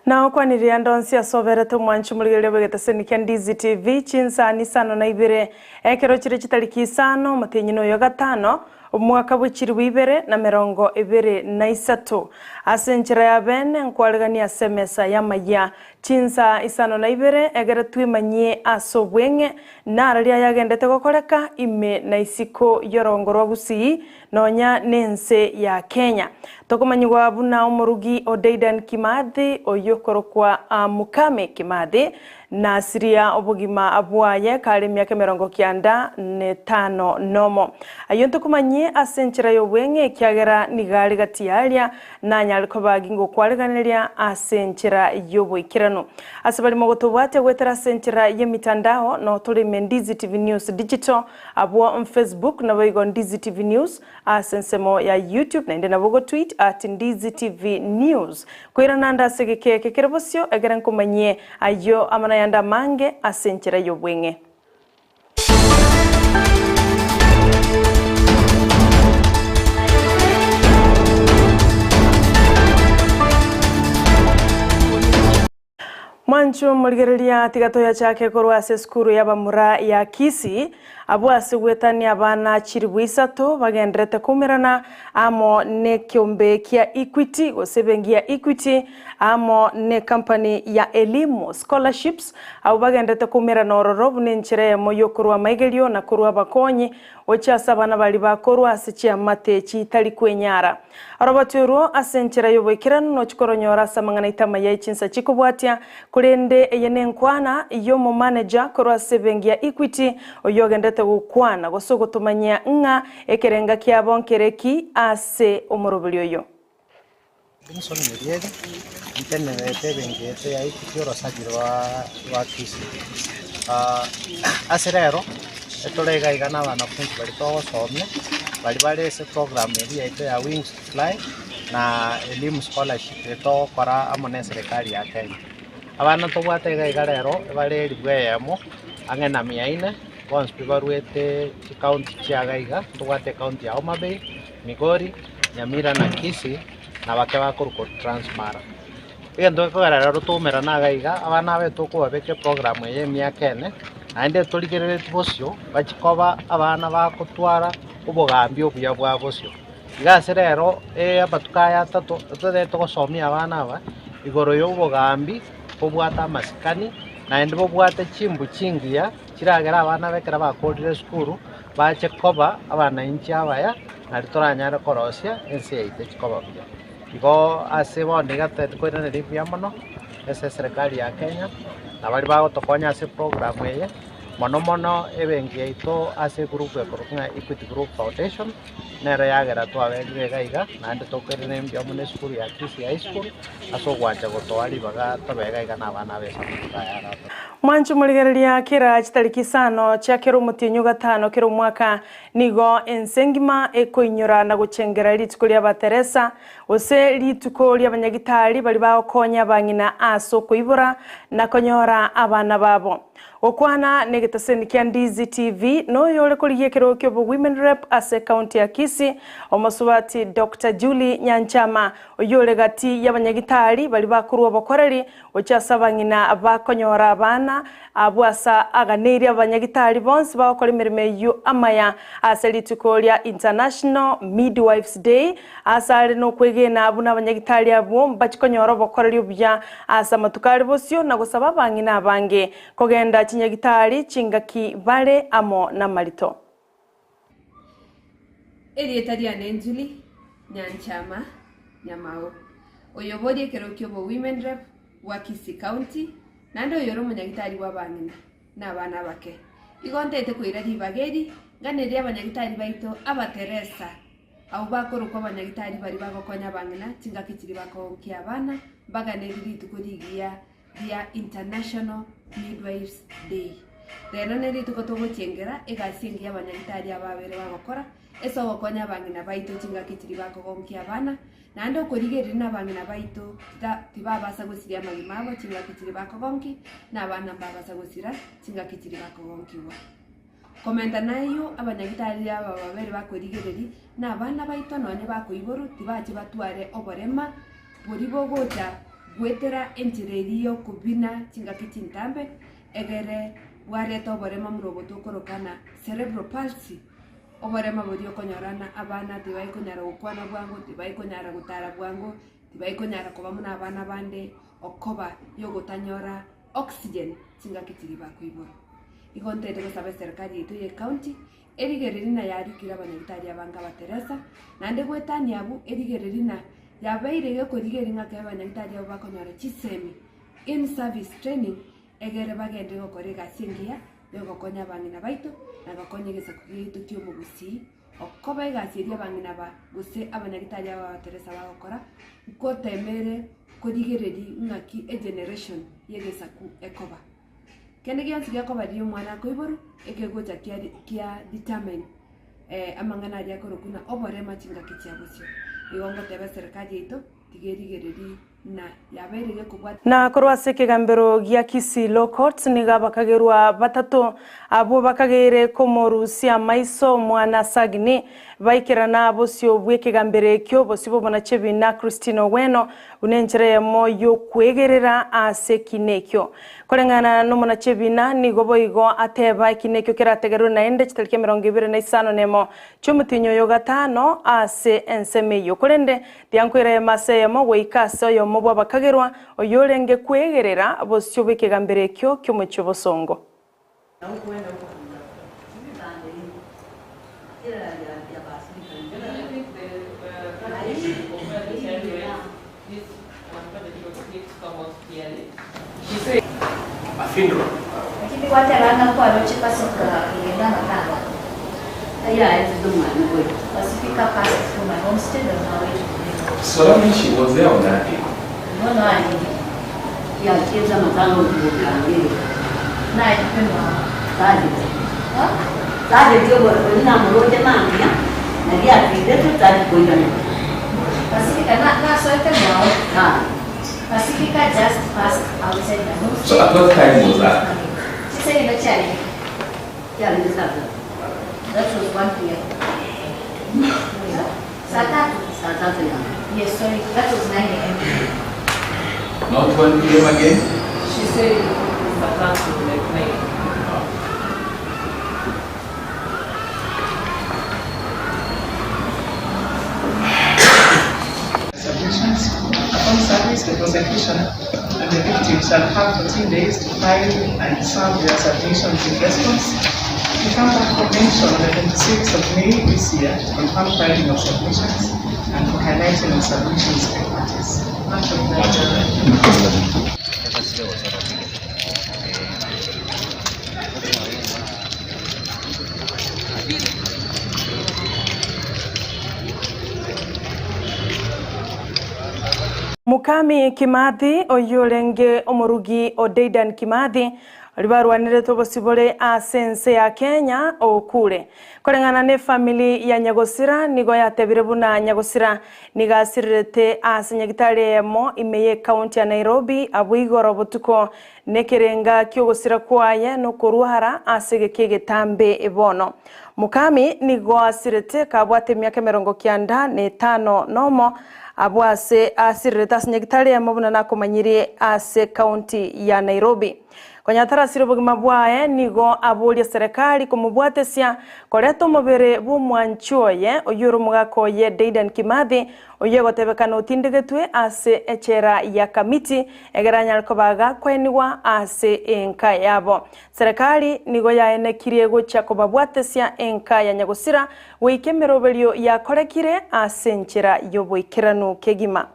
Nagokwanirie ande onsi ase oberete omwanchi omorigereria bw'egeteseni kia Ndizi TV chinsani isano na ibere, ekero chire chitariki isano omotienyi noyo gatano, omwaka bwe chilifu ibere na merongo ebere na isato. Ase enchera ya bene nkwareganie ase emesa y'amayia chinsa isano na ibere, egere twemanyie ase obweng'e nararia ayagendete gokoreka ime na isiko y'orongo rwa Gusii Nonya nense ya Kenya. Tokomanyigwa buna omorugi o Dedan Kimathi oyio okorokwa Mukame Kimathi nasiria obogima bwaye kare emiaka 95 netano nomo. Ayio ntokomanyie ase enchera y'obweng'e ekiagera nigo are gati y'aria nanyare koba gingokwareganeria ase enchera y'oboikeranu. Ase barimo gotobwatia goetera ase enchera y'emitandao no tore ime Ndizi TV News Digital Abwo Facebook naboigo Ndizi TV News ase ensemo ya YouTube naende nabo gotweet at Ndizi TV News. Koirana ande ase egeka eke kere bosio egere nkomanyie ayio amo nayande amange ase enchera y'obweng'e. Mwancho morigereria tiga toyachake korwa ase esukuru y'abamura ya Kisii, abwo ase gwetania abana chilifu isato bagenderete koumerana amo nekeombe kia Equity gose ebenki ya Equity amo necompany ya Elimu Scholarships abwo bagenderete koumerana ororo buna enchera eyemo yokorwa amaigerio na korwa abakonyi gochia ase abana baria bakorwa ase chiamate chitari kwenyara. Orobato orwo ase enchera y'oboikeranu nochie koronyora ase amang'ana aito amaya e chinsa chikobwatia, korende eye nenkwana y'omomaneja korwa ase ebenki ya Equity oyio ogenderete gokwana gose ogotomanyia ng'a ekerenga kiabo nkereki ase omoroberi oyo. Benson Mirieri, ntenerete ebenki yaito ya Equity orosagi rwa Kisii. Ase rero, etore iga iga na abanafunzi baria togosomia, baria bare ase eprogram eria yaito ya Wings to Fly, na Elimu Scholarship eye togokora amo na eserekari ya Kenya. Abana ntobwate iga iga rero, ebare elifu eyemo, ang'e na mia inne, bonsi pi barwete chicounty chia iga iga, ntobwate ecounty ya Homabay, Migori, Nyamira na Kisii, na bake bakorwa Trans Mara. Egento gekogera rero toumerane iga iga, abana aba etokobabeka eprogram eye emiaka ene, naende torigereretie bosio, bachie koba abana bagotwara obogambi obuya bwa bosio. Iga ase rero amatuko aya atato, totagete gosomia abana aba, igoro ya obogambi bobwate amasikani, naende bobwate chimbu chingiya, chiragere abana aba ekero bakorire esukuru, bache koba abanainchi abaya, nario toranyare korosia ense yaito echi koba buya. Igo ase bono iga totagete koiraneria mbuya mono ase eserekari ya Kenya, na baria bagotokonya ase eprogram eye, mono mono ebenki yaito ase egroup ekorokwa ng'a Equity Group Foundation, nero yagera twaberire iga iga, naende tokoiraneria mbuya mono esukuru ya Kisii High School, ase ogwancha gotoa ribaga tobe iga iga na abana abe ase amatuko aya aratoke. Mwanche morigereria kera chitariki isano chia kera omotienyi o gatano kera omwaka Nigo ense engima ekoinyora na gochengera rituko ri'Abateresa, gose rituko ri'abanyagitari baria bagokonya abang'ina ase okoibora na konyora abana babo. Gokwana negetaseni kia Ndizi TV noyore korigia ekerogo ki'obo Women Rep ase ekaunti ya Kisii, omosubati Doctor Julie Nyanchama, oyio ore gati y'abanyagitari baria bakorwa obokoreri Gochia ase abang'ina bakonyora abana, abwo ase aganeirie abanyagitari bonsi bagokora emeremo eyio amaya ase rituko ria International Midwives Day, ase are nokwegena buna abanyagitari abwo mbachie konyora obokoreri obuya ase amatuko are bosio na gosaba abang'ina abange kogenda chinyagitari chingaki bare amo namarito. Erieta riane Julie Nyanchama Nyamao, oyoboria ekerogo ki'obo Women Rep bwa Kisii County, naende oyore omonyagitari bw'abang'ina na abana abake. Igo ntaete koira ribaga eri, nganerie abanyagitari baito abateresa, abwo bakorokwa abanyagitari baria bagokonya abang'ina chingaki chiria bakogokia abana, mbaganerie rituko rigiya ria International Midwives Day. Rero nerituko togochengera egasi engiya abanyagitari aba babere bagokora ase ogokonya abang'ina baito chingaki chiria bakogonkia abana, naende okorigereria na abang'ina baito tita tibabasa gosiria amagima abo chingaki chiria bakogonki, na abana mbabasa gosira chingaki chiria bakogonkiwa. Komenta nayio, abanyagitari aba babere bakorigereria, na abana baito nonye bakoiborwa tibache batware oborema boria bogocha. Goetera enchera eria y'okobina chingaki chintambe, egere bwareta oborema buna obo tokorokana cerebral palsy, oborema boria okonyora ng'a abana tibaikonyara gokwana bwango, tibaikonyara gotara bwango, tibaikonyara koba buna abana bande, okoba yogotanyora oxygen chingaki chiria bakoiborwa. Igo ntaete gosaba eserikari yaito ya ecounty, erigereria na yarikire abanyagitari abange abateresa, naende goetania abwo erigereria na yabeire gekorigereria ng'a ekero abanyagitari abwo bakonyora chisemi in service training, egere bagende gokora egasi engiya ya ogokonya abang'ina baito na gokonya egesaku giaito kia omogusii, okoba egasi eria abang'ina aba gose abanyagitari aba abateresa bagokora, nkotemere korigereria ng'aki egeneration ya egesaku ekoba. Kende gionsi gekoba riria omwana akoiborwa, ekegocha kia kia determine amang'ana aria akorokwa ng'a oborema chingaki chia bosio. Igo ngoteba eserekari yaito, tiga erigererie na yabeire gekobwatia. Na korwa ase ekegambero gia Kisii Law Courts nigo abakagerwa batato abwo bakageire komorusia amaiso omwana Sagini baikerana bosio bw'ekegambero ekio bosio bw'obonachebi na Christine Oweno buna enchera eyemo y'okwegerera ase ekina ekio. Koreng'ana nomonachebina nigo boigo ateba ekina ekio kerategerwe naende chitariki 25 chi'omotienyi oyo gatano ase ensemo eyio. Korende tiankoira eyemo ase eyemo goika ase oyomo bw'abakagerwa oyorenge kwegerera bosio bw'ekegambero ekio ki'omochie obosongo. Lakini gwateba ng'a kwaroche Pasifika gakogenda amatanga. Pasifika passed through my homestead on her way to the village. So that means she was there on that day. Bono arenge. Naetwe mwao. Pasifika nasoete mwao. Pasifika just passed outside the homestead. So at what time was that? Chinsa nigo chiarenge. That was 1 pm. Saa tatu? Yes, sorry, that was 9 am. Not 1 p.m. again? She said saa tatu, like 9. Submissions. Upon service, the prosecution and the victim shall have 14 days to file and serve their submissions in response. We come back convention on the 26th of May this year to confirm filing of submissions and for highlighting of submissions by parties. Much obliged. Mukami Kimathi, oyio orenge omorugi o Dedan Kimathi, oria barwanerete obosibore ase ense ya Kenya, okure. Koreng'ana nefamiri ya nyagosira nigo yatebire buna nyagosira nigo asirerete ase nyagitari eyemo ime y'ecounty ya Nairobi abwo igoro botuko nekerenga ki'ogosira kwaye nokorwara ase egeka egetambe bono. Mukami nigo asirete kabwate emiaka 95 abwo ase asirerete ase nyagitari eyemo buna nakomanyirie ase county ya Nairobi. Konya atarasire obogima bwaye nigo aboria serikali komobwatesia koreta omobere bw'omwanchi oye oyio ore omogaka oye Dedan Kimathi oyio egotebekana otindegetwe ase echela ya Kamiti egere anyare koba gakoenigwa ase enka yabo. Serikali nigo yaenekirie gochia kobabwatesia enka ya nyagosira goika emeroberio yakorekire ase enchera y'oboikeranu kegima.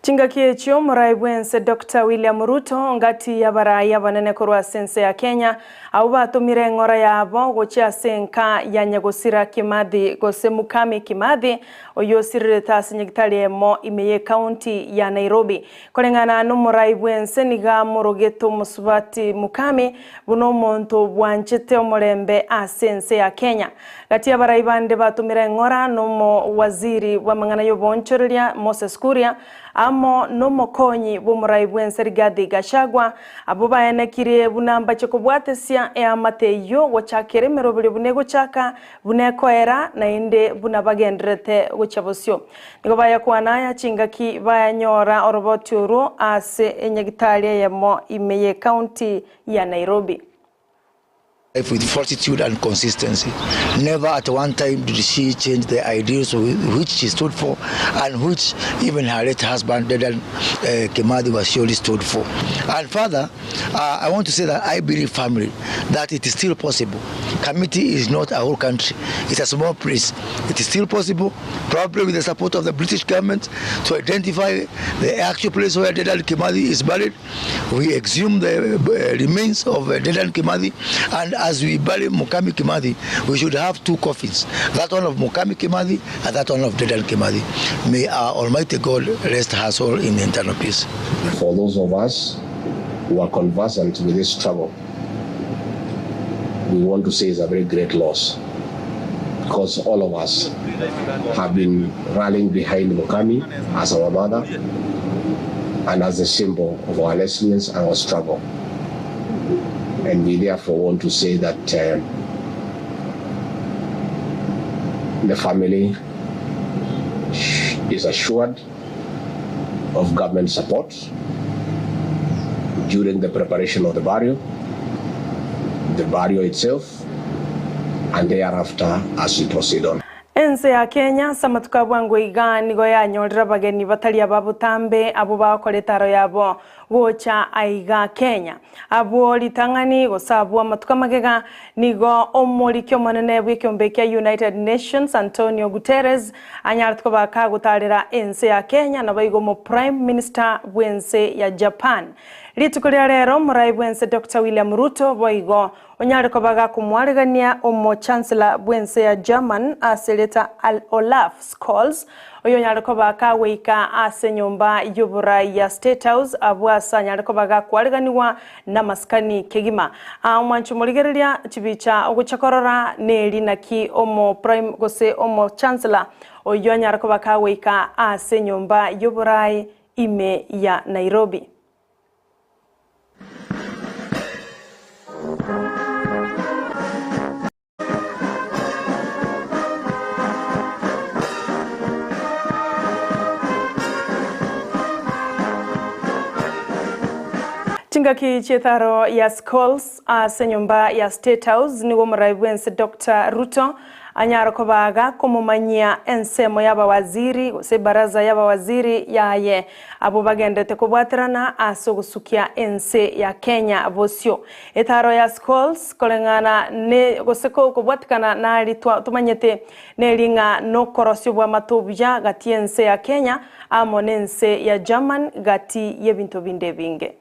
Chingaki echio omorai bw'ense Dr William Ruto ngati y'abarai abanene korwa ase ense ya Kenya abwo batomire eng'ora yabo gochia ase enka ya nyagosira Kimathi gose Mukami Kimathi oyio osirerete ase nyagitari emo ime y'ecounty ya Nairobi. Koreng'ana nomorai bw'ense nigo amorogete omosubati Mukami buna omonto bwanchete omorembe ase ense ya Kenya. Gati y'abarai bande batomire eng'ora nomo waziri bw'amang'ana y'oboonchoreria Moses Kuria. Amo nomokonyi bw'omorai bw'ense Rigathi Gachagua, abwo baenekirie buna mbache kobwatesia eamate eyio gochakera emeroberio buna egochaka, buna ekoera, naende buna bagendererete gochia bosio. Nigo bayakwana aya chingaki bayanyora oroboti orwo ase enyagitari eyemo ime y'ecounty ya Nairobi. Life with fortitude and consistency. Never at one time did she change the ideals which she stood for and which even her late husband Dedan uh, Kimathi Waciuri stood for. And further, uh, I want to say that I believe firmly that it is still possible. Kamiti is not a whole country. It's a small place. It is still possible, probably with the support of the British government, to identify the actual place where Dedan Kimathi is buried. We exhume the remains of Dedan Kimathi, and as we bury Mukami Kimathi, we should have two coffins, that one of Mukami Kimathi and that one of Dedan Kimathi. May our Almighty God rest her soul in eternal peace. For those of us who are conversant with this struggle, we want to say it's a very great loss because all of us have been rallying behind Mukami as our mother and as a symbol of our resilience and our struggle. And we therefore want to say that the family is assured of government support during the preparation of the burial itself, and thereafter as we proceed on. Ense ya Kenya ase amatuko a bwango iga nigo yanyorire abageni batari ababotambe abwo bagokora etaro yabo gocha aiga Kenya. Abwo ritang'ani gose abwo amatuko amagega nigo omoriki omonene bw'ekeombe kia United Nations Antonio Guterres anyarete koba kagotarera ense ya Kenya naboigo omo Prime Minister bw'ense ya Japan. Rituko ria rero omorai bw'ense Doctor William Ruto boigo Onyare koba gakomwaregania omo-chancellor bw'ense ya German ase erieta Olaf Scholz, oyonyare koba kagoika ase enyomba y'oborai ya State House abwo ase anyare koba gakwareganigwa namasikani kegima. Aa omwancho morigereria chibicha ogocha korora neri naki omo prime gose omo-chancellor oyio anyare koba kagoika ase enyomba y'oborai ime ya Nairobi. Chingaki chi'etaro ya Scholes ase enyomba ya State House nigo omorai bw'ense Doctor Ruto anyare koba gakomomanyia ensemo y'abawaziri gose ebaraza y'abawaziri yaye Abwo bagenderete kobwaterana ase ogosukia ense ya Kenya bosio. Etaaro ya Scholes koreng'ana ne gose kobwatikana nari tomanyete neri ng'a nokorosia obwamate obuya gati y'ense ya Kenya amo nense ya German gati y'ebinto binde ebinge.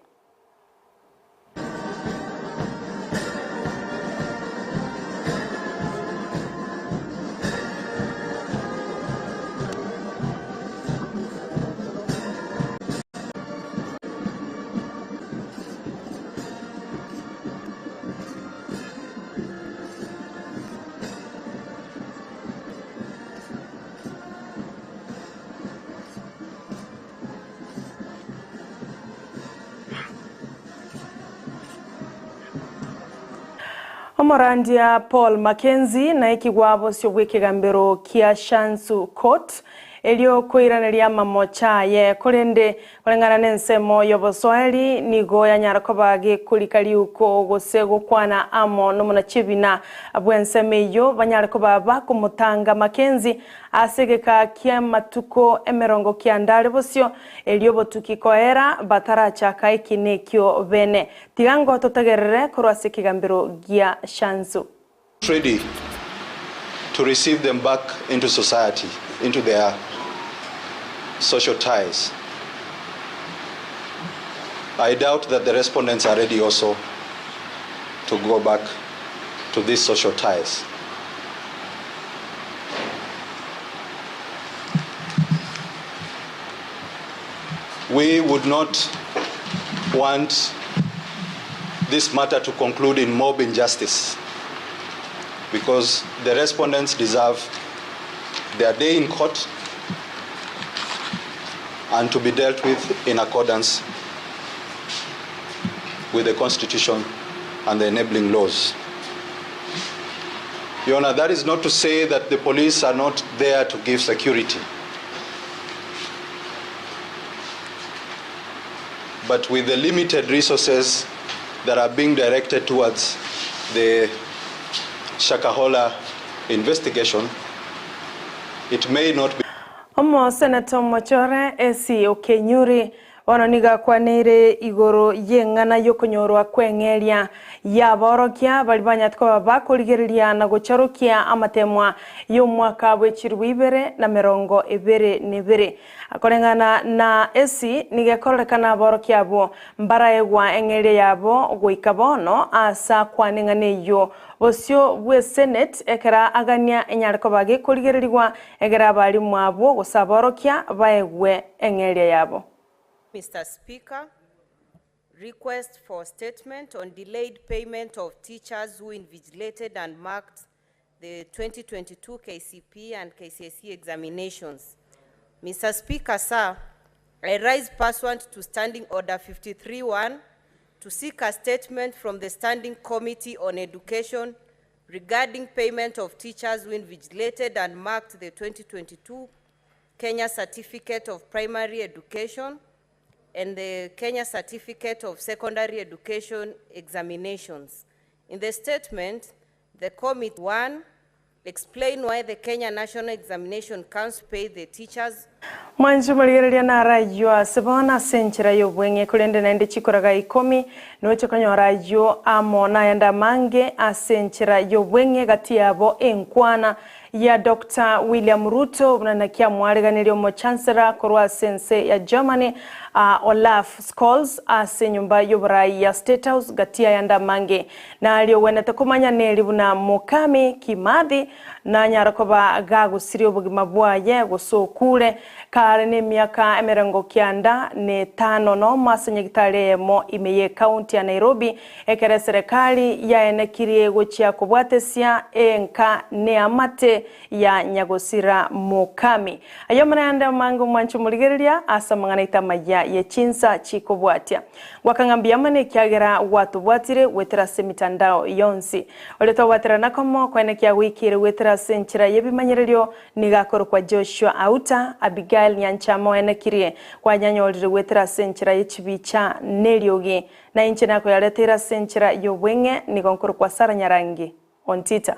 Omorandia Paul Mackenzie naekigwa bosio bw'ekegambero kia Shanzu Court erio koiraneria amamocha aye korende koreng'ana nensemo y'obosoeri nigo yanyara koba gekorika riuko gose gokwana amo nomonachebina bw'ensemo eyio banyare koba bakomotanga Mackenzie Ase egeka ki'amatuko emerongo kianda are bosio, erio obotuki koera, batarachaka eki nekio bene. Tiga ngo totegerere korwa ase ekegambero gia Shanzu. Ready to receive them back into society, into their social ties. I doubt that the respondents are ready also to go back to these social ties. We would not want this matter to conclude in mob injustice because the respondents deserve their day in court. and to be dealt with in accordance with the Constitution and the enabling laws. Your Honor, that is not to say that the police are not there to give security. But with the limited resources that are being directed towards the Shakahola investigation, it may not be. Omoseneta omochore Essie Okenyuri bono nigo akwaneire igoro y'eng'ana y'okonyorwa kw'eng'eria y'aborokia baria banyarete koba bakorigereria na gocharokia amatemwa y'omwaka bw'echiribu ibere na 22. Koreng'ana na Essie nigo ekororekana aborokia abwo mbaraegwa eng'eria yabo goika bono ase akwane eng'ana eyio bosio bw'esenate ekero agania enyare koba gekorigererigwa Egere abalimu abwo gose aborokia baegwe eng'eria yabo. Mister Speaker, request for statement on delayed payment of teachers who invigilated and marked the 2022 KCPE and KCSE examinations. Mister Speaker, sir, I rise pursuant to Standing Order 53-1 to seek a statement from the Standing Committee on Education regarding payment of teachers who invigilated and marked the 2022 Kenya Certificate of Primary Education and the Kenya Certificate of Secondary Education examinations. In the statement, the committee, 1, explain why the Kenya National Examination Council paid the teachers Mwanche morigereria naro ayio ase bono ase enchera y'obweng'e, korende naende chikoraga ikomi, noche konyora ayio amo nayande amange ase enchera y'obweng'e gati yabo enkwana ya Doctor William Ruto buna naki amwariganirie omochancellor korwa ase ense ya Germany Olaf Scholz ase enyomba y'oborai ya State House gati y'ayande amange. Nario ogwenerete komanya neri buna Mokami Kimathi Nanyare koba gagusirie obogima bwaye, gose okure, kare nemiaka 95 nomo ase nyagitari eyemo ime y'ecounty ya Nairobi, ekero eserekari yaenekirie gochia kobwatesia enka neamate ya nyagosira Mukami. Ayio amarende amange omwanche omorigereria ase amang'ana aito amaya ye chinsa chikobwatia. Gwakang'a mbuya mono ekiagera gwatobwatire goetera ase emitandao yonsi. Oria twabwaterana komo kwene kiagoikeire goetera ase enchera y'ebimanyererio nigo akorokwa Joshua Auta, Abigail Nyanchama oenekirie kwanyanyorire goetera ase enchera ye chibicha neriogi, na inche nakoyareteire ase enchera y'obweng'e nigo nkorokwa Sarah Nyarangi Ontita.